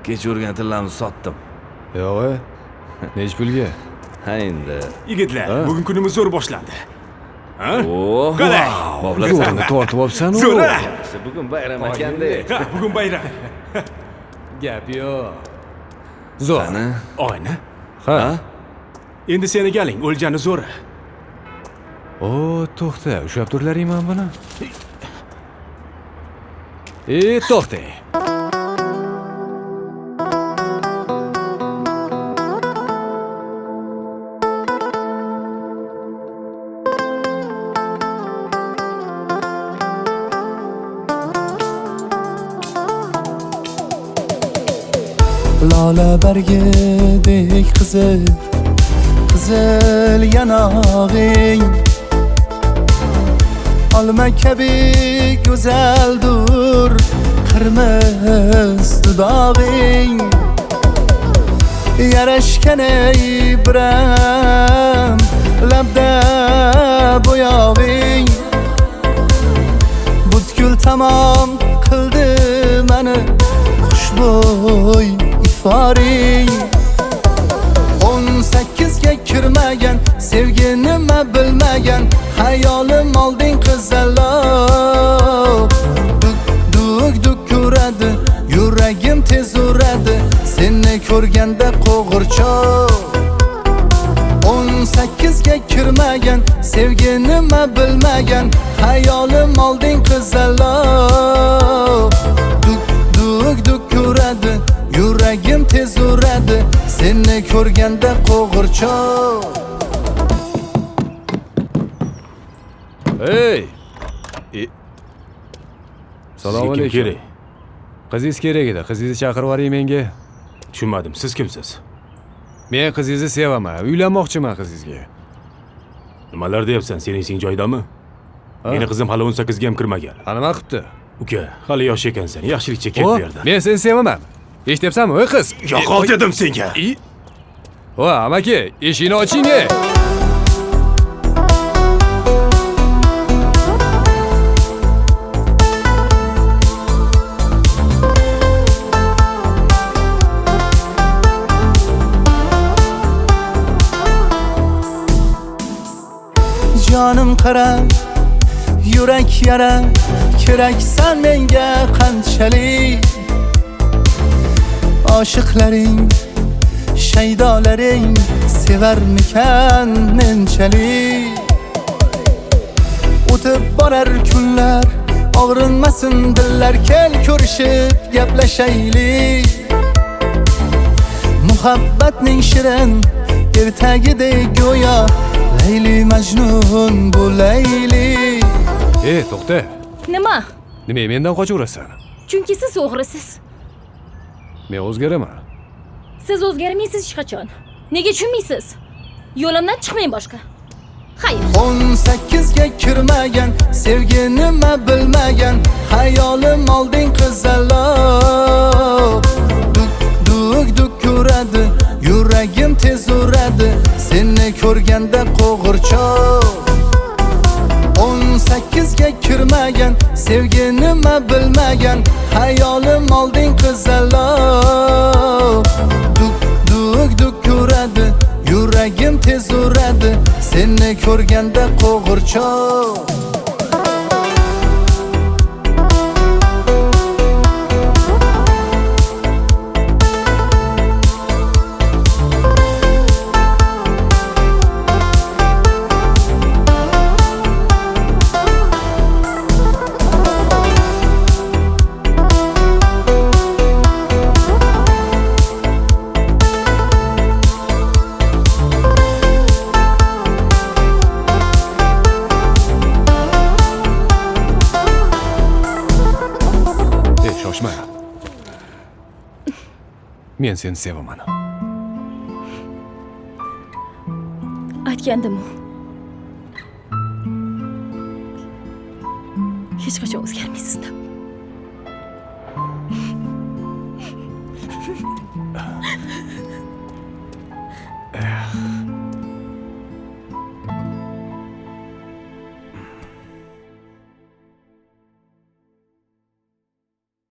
Kecha urgan tillamni sotdim. Yo'q, nech pulga? Ha endi. Yigitlar, bugun kunimiz zo'r boshlandi. Ha? Oh, Qalay? Zo'rni tortib olibsan u. Zo'r, ha? Bugun bayram ekanda. Ha, bugun bayram. Gap yo'q. Zo'r. Qani? Oyna. Ha. Endi seni galing, o'ljani zo'ri. O, to'xta, ushlab turlaringman buni. To'xtang. Lola bargidek qizil, qizil yanog'ing, olma kabi go'zaldur qirmiz dudog'ing. Yarashgan ey biram labda bo'yog'ing, butkul tamom qildi mani xushbo'y iforing. 18 ga kirmagan, sevgi nima bilmagan, hayolim olding qizaloq. Duk duk duk ko'radi, yuragim tez uradi, seni ko'rganda qo'g'irchoq. 18 ga kirmagan, sevgi nima bilmagan, hayolim olding qizaloq. Duk duk duk ko'radi, yuragim tez uradi, seni ko'rganda qo'g'irchoq. Ey! Assalomu alaykum. Kerak. Qizingiz kerak edi. Qizingizni chaqirib yuboring menga. Tushunmadim. Siz kimsiz? Men qizingizni sevaman. Uylanmoqchiman qizingizga. Nimalar deyapsan? Sening esing joyidami? Meni qizim hali 18 ga ham kirmagan. Ha, nima qilibdi? Uka, hali yosh ekansan. Yaxshilikcha ket bu yerdan. Men seni sevaman. Eshityapsanmi, ey qiz? Yo'qol dedim senga. O, amaki, eshikni oching. Jonim qara, yurak yara, keraksan menga qanchalik. Oshiqlaring, shaydolaring sevarmikan menchalik. O'tib borar kunlar, og'rinmasin dillar, kel ko'rishib gaplashaylik. Muhabbatning shirin ertagidek go'yo Layli Majnun bu Layli. Ey, to'xta. Nima? Nima mendan qochaversan? Chunki siz o'g'risiz. Men o'zgaraman. Siz o'zgarmaysiz hech qachon. Nega tushunmaysiz? Yo'limdan chiqmang boshqa. Xayr. 18 ga kirmagan, sevgi nima bilmagan, hayolim olding qizaloq. Duk duk duk ko'radi, yuragim tez uradi, seni ko'rganda qo'g'irchoq. 18 ga kirmagan, sevgi nima bilmagan, hayolim olding qizaloq. Duk duk duk ko'radi, yuragim tez uradi, seni ko'rganda qo'g'irchoq. Men seni sevaman. Aytgandim-u. Hech qachon o'zgarmaysiz deb.